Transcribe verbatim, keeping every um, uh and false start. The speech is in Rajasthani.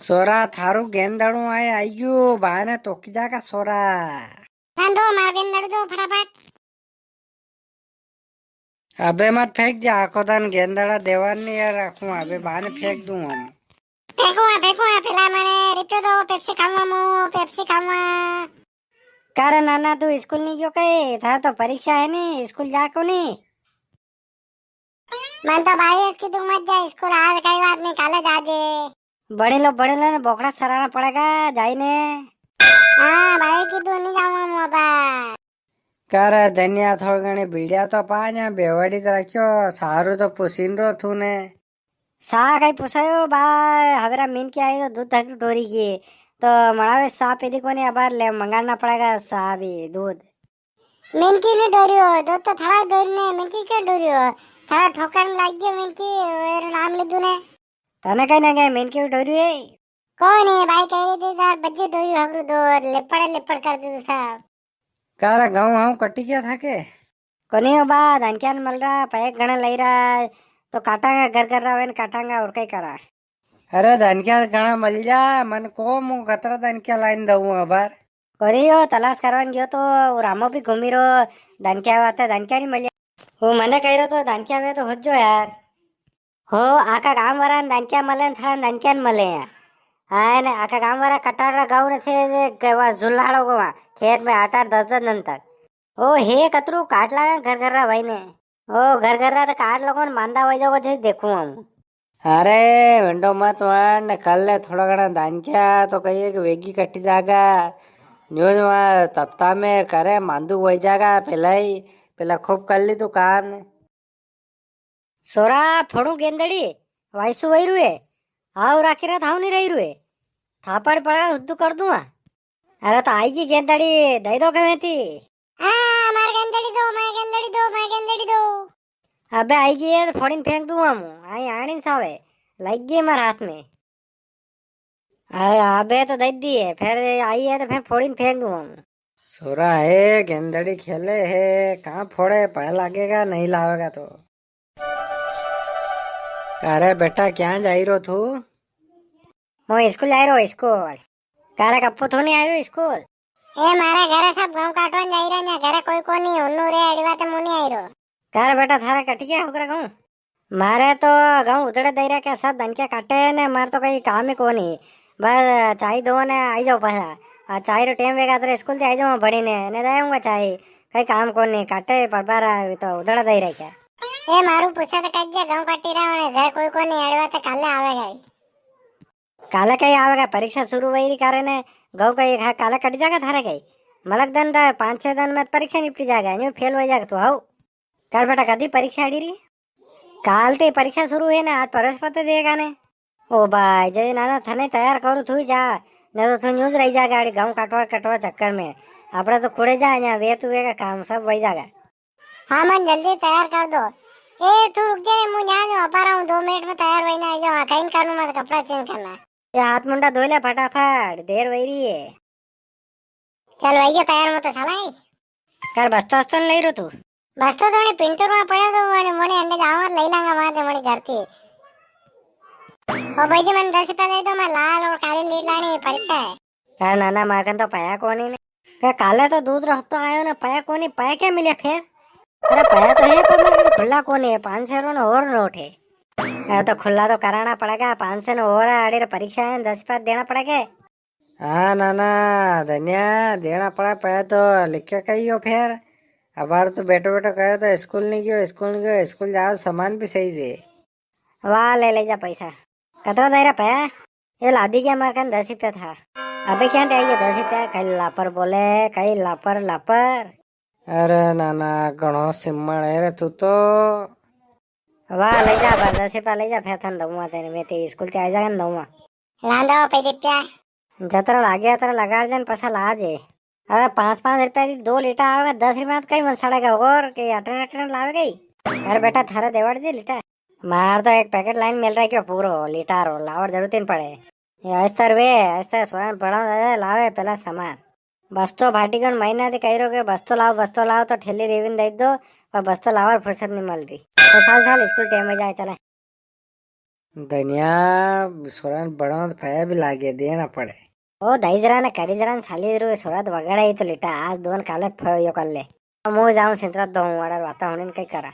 सोरा, थारू गेंदड़ू आए आयु, बाने तोकी जागा सोरा। ना दो, मार गेंदड़ू दो फटाफट। अबे मत फेंक दे, आखो दन गेंदड़ा देवान नी यार राखूं, अबे बाने फेंक दूं हम। फेंकूंगा, फेंकूंगा, पेला मने रिप्यो दो, पेप्सी खाऊंगा मु, पेप्सी खाऊंगा। का रे नाना, तू स्कूल नी गयो कई? थार तो परीक्षा है नी, स्कूल जा को नी? मन तो भाई इसकी तू मत जा स्कूल, आज कई बात नी, काले जाजे। बड़े लो, बड़े लो ने बोकड़ा सराना पड़ेगा, जाई ने। हाँ भाई की तू नी जाऊंगा मु अबार। का रे धनिया, थोड़ घणी बीड़िया तो पा, या बेवड़ी तो रखियो, सारू तो पुसीन रो थू ने। सा कई पुसायो बा, हवेरा मिनकी आई तो दूध तक डोरी गई, तो मड़ावे सा पीदी कोनी, अबार ले मंगाना पड़ेगा सा भी दूध। मिनकी ने डोरियो, दूध तो थड़ा डोरी ने, मिनकी क्यों डोरियो? थड़ा ठोकर में लाग गयो मिनकी, मेरा नाम ले दू ने। तने कई ना कई मिनकी डोरियो है। कोई नी भाई, कह रही थी यार, बज्जी डोरियो हगरू दूध, लिपड़ लिपड़ कर दे तू सब। का रे, गऊं हाउ कटी गया था के? कोनी हो बा, दानक्या न मल रहा, पैक घणा लई रहा, तो काटांगा, घर घर रहा, काटांगा, और कई करा। अरे, दानक्या घणा मल जा, मन को मु कतरा दानक्या लाइन दऊं अबार। कोनी हो, तलाश करवान गयो तो, वो रामो भी घूमी रो, दानक्या वाते, दानक्या नी मलिया। वो मने कह रहो तो, दानक्या वे तो हो जो यार। हो, आका गाम वाला ने दानक्या मले ने, थड़ा दानक्या न मले हैं। हाँ, ने आका गाम वाला कटाड़ रा गाँव ने थे, जे गवा जुल्लाड़ो को वहाँ, खेत में आठ आठ दस दस दिन तक। ओ हे, कतरू काट लागा घर घर रा भाई ने। ओ घर घर रा तो काट लोगो ने मांदा वई जाओ, जे देखूं हम। अरे, वेंडो मत वण, कर ले थोड़ा घणा दानक्या, तो कहिए कि वेगी कटी जागा। न्यूज वहाँ तपता में करे, मांदू वई जागा, पेला ही, पेला खूब कर ली तू काम ने। सोरा, फोड़ू गेंदड़ी, वायसू वई रुए। आओ राखी रात हाउ नी रही रुए। थापड़ पड़ा हुद्दू कर दूंगा। अरे तो आई गी गेंदड़ी, दई दो कहे थी। हाँ, मार गेंदड़ी दो, मार गेंदड़ी दो, मार गेंदड़ी दो। अबे आई गी है तो फोड़ीन फेंक दूंगा मु। आई आणी सावे, लग गई मार हाथ में। अरे अबे तो दई दी है, फिर आई है तो फिर फोड़ीन फेंक दूंगा मु। सोरा है, गेंदड़ी खेले है, कहाँ फोड़े, पै लागेगा, नी लावेगा तो। अरे बेटा, क्या जाई रो तू? मु स्कूल जाई रो, स्कूल। का रे कप्पू, तू नी आई रो स्कूल? ए, मारे घरे सब गऊं काटवान जाई रहा, घरे कोई कोनी, उन्नू रे अड़वा ते मु नी आई रो। का रे बेटा, थारा कटी गया होकरा गऊं? मारे तो गऊं उधड़े दई रहा, सब दानक्या काटे ने, मारे तो कई काम ही कोनी, बस चाय दो ने आई जाओ पाछा। आ चाय रो टेम वेगा, तेरे स्कूल ते आई जाओ भणी ने, ने दे आऊंगा चाय। कई काम कोनी, काटे परबारा तो उधड़ा दई रहा क्या? ए, मारू पूछा तो कह दिया, गऊं काटी रहा ने, घर कोई कोनी, अड़वा ते काले आवेगा ही। काले कई आवेगा, परीक्षा शुरू वई री कारण है, गऊं कई खा-, काले कट जागा थारे कई। मलक दन दा पाँच छह दन में परीक्षा निपटी जागा, न्यू फेल वई जागा तू, हाउ। कर बेटा, कदी परीक्षा अड़ी री? काल ते परीक्षा शुरू है ना, आज प्रवेश पत्र देगा ने। ओ भाई, जय नाना, थने तैयार करू तू ही जा, नी तो तू न्यूज रही जागा, आड़ी गऊं काटवा, काटवा चक्कर में। आपड़ा तो खुड़े जा, यहाँ वे तू वेगा काम, सब वई जागा। हाँ मन, जल्दी तैयार कर दो। ए, तू रुक जा रे, मु यहाँ जो अपा रहा हूँ, दो मिनट में तैयार वई ना आ जाओ। हाँ, कई करनू मत, कपड़ा चेंज करना। ये हाथ मुंडा धोई ले फटाफट, देर वई री है। चल वई गयो तैयार, मु तो चला गई। कर बस्तो वस्तो नी लई रो तू? बस्तो तो उन्हें पिंटू में पड़ा तो, उन्हें, उन्हें अंडे जाऊंगा, लई लांगा वहां से, उन्हें घर थी। ओ भाई जी, मन दस रुपया दे दो, मैं लाल और काली लीड लानी है, परीक्षा है। यार नाना, मारे कन तो पया कोनी ने। के काले तो दूध रो हफ्तो आयो ने, पया कोनी, पया क्या मिले फिर? अरे पया तो है, पर मारे कन खुला कोनी है, पाँच सौ रो ने और नोट है। अरे तो खुला तो कराना पड़ेगा, पाँच सौ ने और है, आड़ी रे परीक्षा है, दस पास देना पड़ेगा। हाँ नाना, धनिया, देना पड़ा पया तो, लिखे कहियो फिर। अबार तो बैठो बैठो कहे तो स्कूल नी गयो, स्कूल नी गयो, स्कूल जाओ, सामान भी सही दे। वाह, ले, ले जा पैसा। कतरा दे रहा पया? ये लादी क्या मार कन दस रुपया था। अबे क्या दे ये दस रुपया? कई लापर बोले, कई लापर, लापर। अरे नाना, घणो सिम्मण है रे तू तो। वाह, ले जा, बस दस रुपया ले जा, फिर थन दूंगा तेरे, मैं ते स्कूल ते आ जागा न दूंगा। लांदो पे रुपया। जतरा लागे अतरा लगाड़ जन पसा लाजे। अरे पाँच पाँच रुपया की दो लीटर आवेगा, दस रुपया तो कई मन सड़ेगा और के अटन अटन लावे गई। अरे बेटा, थारे देवाड़ दे लीटर। मार तो एक पैकेट लाइन मिल रहा है क्यों पूरो लीटर और लावर जरूरत ही नी पड़े। ये अस्तर वे, अस्तर सोना बड़ा दादा लावे पहला सामान। बस्तो फाटी गयो, महीना थी कही रो के बस्तो लाओ, बस्तो लाओ, तो ठेली रेविन दे दो, पर बस्तो लावर फुर्सत नी मिल रही। तो साल साल स्कूल टाइम में जाए चले। धनिया, सोरा ने बड़ो तो फया भी लागे, देना पड़े। ओ दाई जरा ने करी जरा ने साली रू, सोरा तो वगाड़ा ही तो लेटा, आज दोन काले फयो कर ले। अब मु जाऊं सिंतरा धोऊं, वाड़ा वाता होने कई करा।